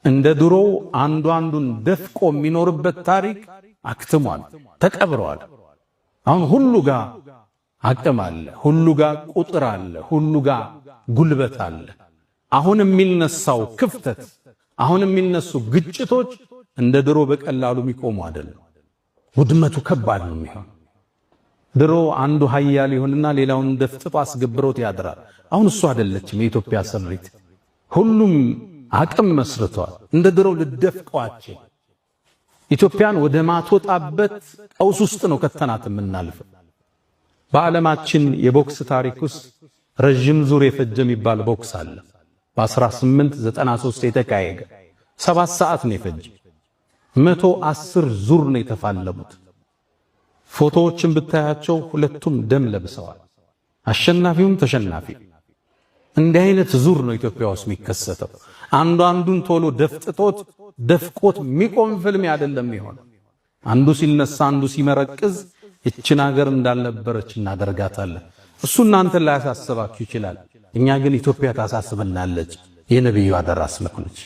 እንደ ድሮው አንዱ አንዱን ደፍቆ የሚኖርበት ታሪክ አክትሟል፣ ተቀብረዋል። አሁን ሁሉ ጋር አቅም አለ፣ ሁሉ ጋር ቁጥር አለ፣ ሁሉ ጋር ጉልበት አለ። አሁን የሚነሳው ክፍተት፣ አሁን የሚነሱ ግጭቶች እንደ ድሮ በቀላሉ የሚቆሙ አይደለም። ውድመቱ ከባድ ነው የሚሆን። ድሮ አንዱ ሀያል ይሆንና ሌላውን ደፍጥጦ አስገብሮት ያድራል። አሁን እሱ አይደለችም የኢትዮጵያ ስሪት። ሁሉም አቅም መስርተዋል። እንደ ድሮ ልደፍቀዋቸው ኢትዮጵያን ወደ ማትወጣበት ቀውስ ውስጥ ነው ከተናት የምናልፈው። በዓለማችን የቦክስ ታሪክ ውስጥ ረዥም ዙር የፈጀ የሚባል ቦክስ አለ። በ1893 የተካሄደ 7 ሰዓት ነው የፈጀ። 110 ዙር ነው የተፋለሙት። ፎቶዎችን ብታያቸው ሁለቱም ደም ለብሰዋል። አሸናፊውም ተሸናፊ። እንዲህ አይነት ዙር ነው ኢትዮጵያ ውስጥ የሚከሰተው። አንዱ አንዱን ቶሎ ደፍጥጦት ደፍቆት የሚቆም ፍልሚያ አይደለም የሚሆነው። አንዱ ሲነሳ አንዱ ሲመረቅዝ እችን ሀገር እንዳልነበረች እናደርጋታለን። እሱ እናንተን ላያሳስባችሁ ይችላል። እኛ ግን ኢትዮጵያ ታሳስበናለች። የነቢዩ አደራ ስለሆነች።